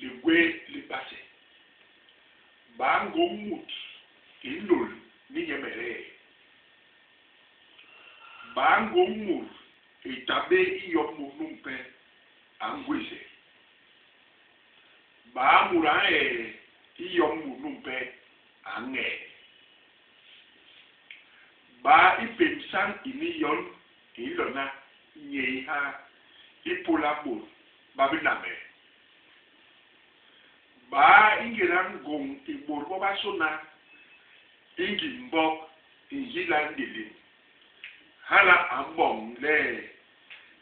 Ligwéé li base. Baa ngôñ mut i nlôl ni nyemede? Baa ngôñ mut i ta bé i yom mut numpe a ngwés? Baa mut a ñee i yom mut numpe a ñee? Baa i pémsan ini yon i nlona nyeiha ipôla bôt ba binam? Baa i ngéda ngôñ i bôt bobasôna i ngim mbok i nyila nlélém, hala a mboñ le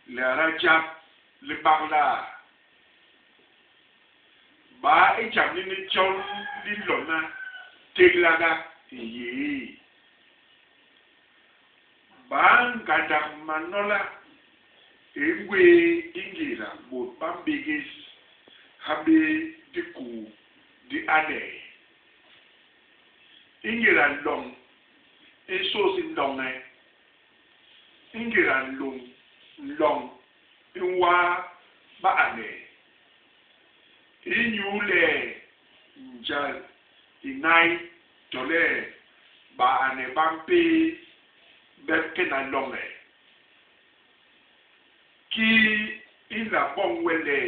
liada jap li bagla? Baa i jam lini jon li nlona téglaga i yé? Baa ngandak manola i ngwéé i ngéda bôt ba mbégés ha bé dikuu di ane? I ngéda loñ i nsôs i nloñge, i ngéda nlôñ nloñ i nwaa ba ane, inyule njal i nai tole baane ba mpéé bé kena loñge. Kii i nla boñ we le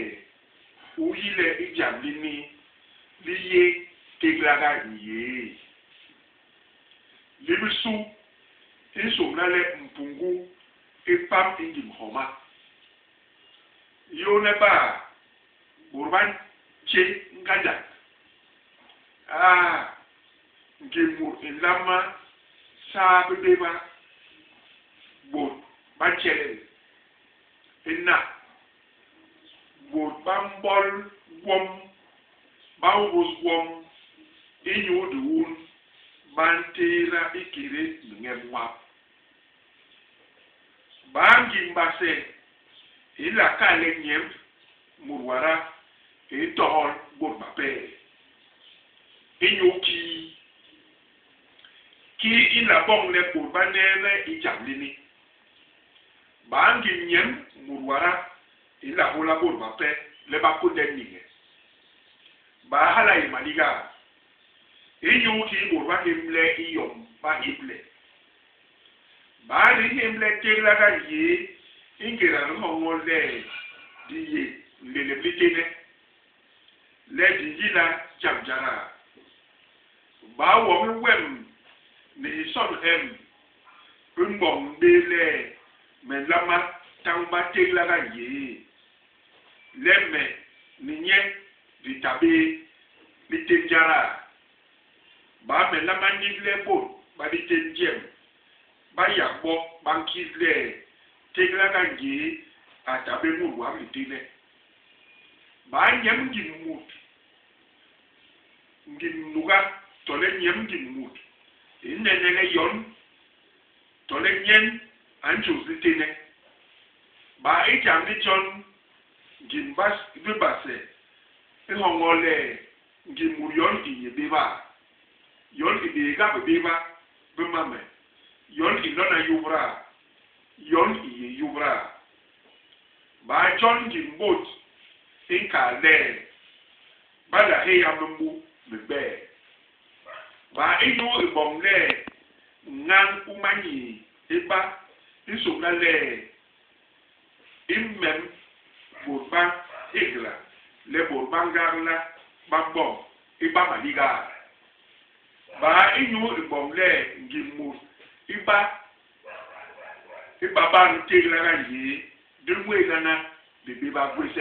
u yi le i jam lini li yé téglaga i yé? Li bisu, i nsômbla le mpuñgu i pam i ngim homa. Yôhne baa, bôt ba ntjé ngandak. Aa, ngim mut i nlama saa bibéba bôt ba ntjelel. Ina, bôt ba mbol gwom, ba nhubus gwom inyu diun ba ntééda ikédé miñem nwap. Baa ngim base i nla kal le nyemb mut wada i ntohol bôt bape? Inyuki? Kii i nla boñ le bôt ba neebe i jam lini? Baa ngim nyemb mut wada i nla hôla bôt bape le ba kônde niñ? Baa hala a yé maliga? Inyuki bôt ba nhémle i yom ba nhémle? Baa di nhémle téglaga yé i ngéda di nhoñol le di yé nlélém litééne, le di yila jam jada? Baa wom wem ni hison hem bi mboñ bé le me nlama tañba téglaga yé, le me ni nye di ta bé litén jada? Baa me nlama nigle bôt ba litén jem, ba yak bo ba nkit le téglaga njee a ta bé mut wap litééne? Baa nyemb ngim mut, ngim nuga tole nyemb ngim mut i nene le yon tole nyen a njôs litééne? Baa i jam li jon ngim bibase i nhoñol le Ngim mut yon i yé béba, yon i bééga bibéba bi mam, yon i nlona yubda, yon i yé yubda. Baa jon ngim bôt i nkal le ba nla héya mimbu mimbe? Baa inyu i boñ le ñañ u manyii i ba i nsômbla le i mem bôt ba nhégla le bôt ba ngagla ba mboñ i ba maliga? Baa inyu i boñ le ngim mut i ba i ba bañ ntééglaga yé, di ngwéélana bibéba gwés?